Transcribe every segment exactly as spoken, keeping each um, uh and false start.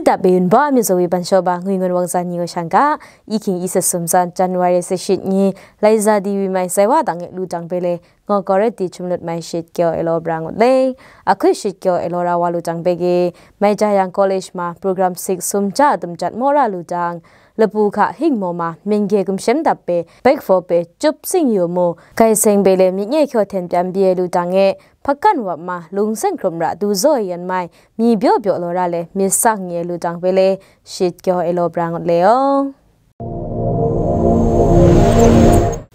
Tape yun ba mi zawi ban shaw ba ngwi ngun wang zan ni wa shang ga, i hking i sat sum zan January sa shit ni, Laiza di wi mai sai wa dang e lu dang pe le, ngo kawret di chum lut mai shit kyo e law bra ngut le. A hkui shit kyo e law ra wa lu dang pe ge, mai ja yang college ma program sik sum ja dum jat mo ra lu dang, lapu hka hing mo ma, myen ge gum shem dap pe, bek fo pe, chup sing yu mu, kai seng pe le, mi nye kyo hten pyam bi e lu dang e, hpakan wap ma, lung seng hkrum ra du zaw e yan mai, mi byaw byaw law ra le, myit sak nye lu dang pe le, shit kyo e law bra ngut le yaw.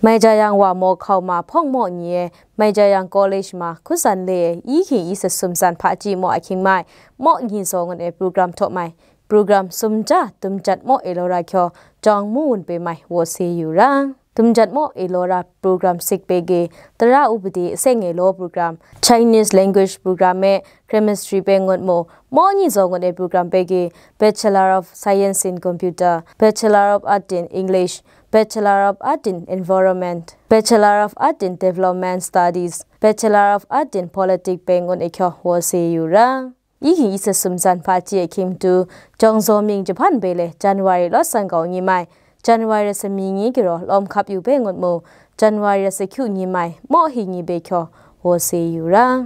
Mai ja yang wa maw hkau ma hpawng maw ni e, mai ja yang college ma hku san le e, i hking i sat sum san hpa ji maw a hkying mai, maw ni zaw ngut e program htaw mai, program sum ja dum jat maw e law ra kyaw, jawng mu wun pe mai, wo se yu ra. Dum jat maw e law ra program sik pe ge, tara upadi seng e law program, Chinese language program e, chemistry pe ngut mu, maw ni zaw ngut e program pe ge, Bachelor of Science in Computer, Bachelor of Art in English, Bachelor of Art in Environment, Bachelor of Art in Development Studies, Bachelor of Art in Politics pe ngut e kyaw wo se yu ra. I hking i sat sum zan hpa ji e hkying matu, jawng zaw ming jahpan be le, January law san kau ni mai, January sami ni giraw lawm hkap yu be ngut mu, January sa kyu ni mai, maw hi ni be kyaw, wo se yu ra.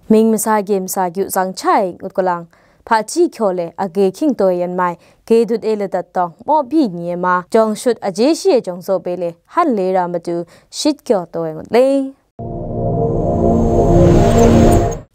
Ming masa ge masa gyu zang cha e ngut galang, hpa ji kyaw le, a ge hkying taw e yan mai, ge dut e ladat tawng, maw bi ni e ma, jawng shut a je shi e jawng zaw be le, han le ra matu, shit kyaw taw e ngut le.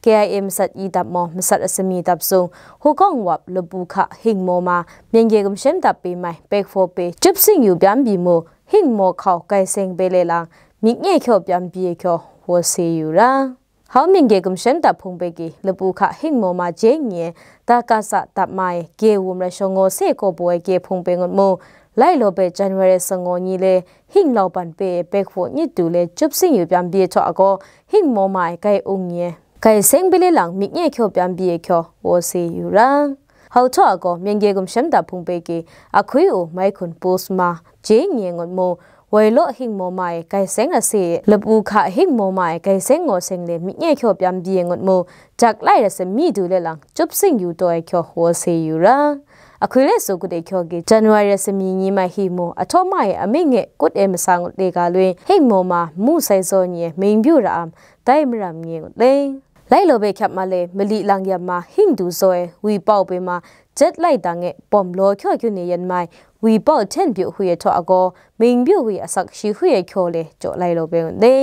K I A masat i dap maw, masat asami dap sung, hukawng wap lapu hka hing maw ma, myen ge gumshem dap pe mai, pek hpaw pe, chup sing yu byam bi mu, hing maw hkau, kai seng pe le lang, myit nye kyaw byam bi e kyaw, wo se yu ra. Hau myen ge gumshem dap hpung pe ki, lapu hka hing maw ma je nye, da ka sa dap ma e, ge wum rai shawng ngaw se kaw baw ai ge hpung pe ngut mu, lai law be January sangaw ni le, hing lau ban pe e pek hpaw nyit du le, chup sing yu byam bi e htaw agaw, hing maw ma e kai ung nye, kai seng bi le lang myit nye kyaw byam bi e kyaw, wo se yu ra. Hau htaw agaw, myen ge gumshem dap hpung pe ki, a hkui u mai hkun pus ma, je nye ngut mu, woi law hing maw ma e kai seng a se e, lapu hka hing maw ma e kai seng ngaw seng le, myit nye kyaw byam bi e ngut mu, jak lai ra sami du le lang, chup sing yu taw e kyaw, wo se yu ra. A hkui le su kut e kyaw ki, January sami ni mai hi mu, a htaw ma e aming e kut e masa ngut le ga lwi, hing maw ma, mu sai zaw ni e, ming byu ra am, dai maram nye ngut le. Lai law be hkyap ma le, mali lang yam ma, hing du zaw e, wi pau pe ma, jet lai dang e, bawm law kyaw kyun e yan mai, wi pau hten byu hui e htaw agaw, ming byu hui asak shi hui e kyaw le, jaw lai law be ngut le.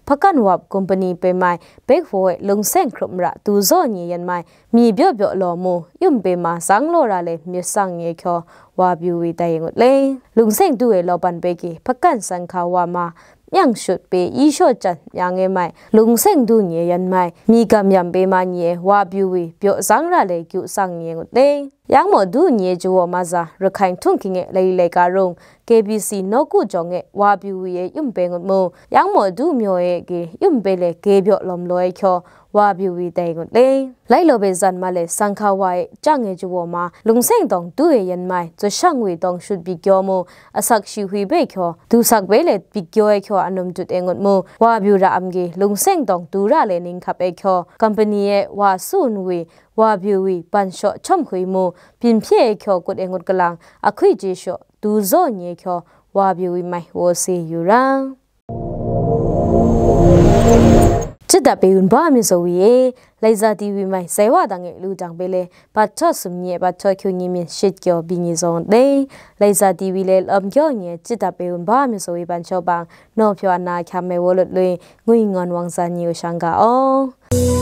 Hpakan wap kumpani pe mai, bek hpaw e lungseng hkrup mara, du zaw ni yan mai, mi byaw byaw law mu, yum pe ma, zang law ra le, myit sang nye kyaw, wa byu wi dai ngut le. Lungseng du e law ban pe ki, hpakan san hka wa ma, myang shut pe, i shaw jan myang e mai, lungseng du nye yan mai, mi gam yam pe ma nye, wa byu wi, byaw zang ra le, gyu sang nye ngut le. Yang maw du nye jawa ma za, Rakhine htung hking e lai lai ka rung, K B C nawku jawng e wa byu wi e yum pe ngut mu, yang maw du myaw e ge yum pe le ge byaw lawm law e hkyaw, wa byu wi dai ngut le. Lai law be zan ma le sang hka wa e chyang e jawa ma, lungseng dawng du e yan mai, tsu shang wi dawng shut byi kyaw mu, asak shi hui be hkyaw, du sak be le byi kyaw e hkyaw anum dut e ngut mu, wa byu ra am ge, lungseng dawng du ra le ning hkap e hkyaw, company e wa su nwi, wa byu wi, ban shaw hkyawm hui mu, byin hpye e hkyaw kut e ngut galang, a hkui je shaw, du zaw nye hkyaw, wa byu wi mai, wo se yu ra. Chit dap e wun ba mi zaw wi e, Laiza di wi mai, sai wa dang e lu dang pe le, bat htaw sum nye, bat htaw hkyu nye myin shit kyaw bi nye zaw ngut le, Laiza di wi le lawm kyaw nye, chit dap e wun ba mi zaw wi ban shaw bang, naw pyaw ana hkyam me wo lut lui, ngwi ngan wang zan nye u shang ga aw.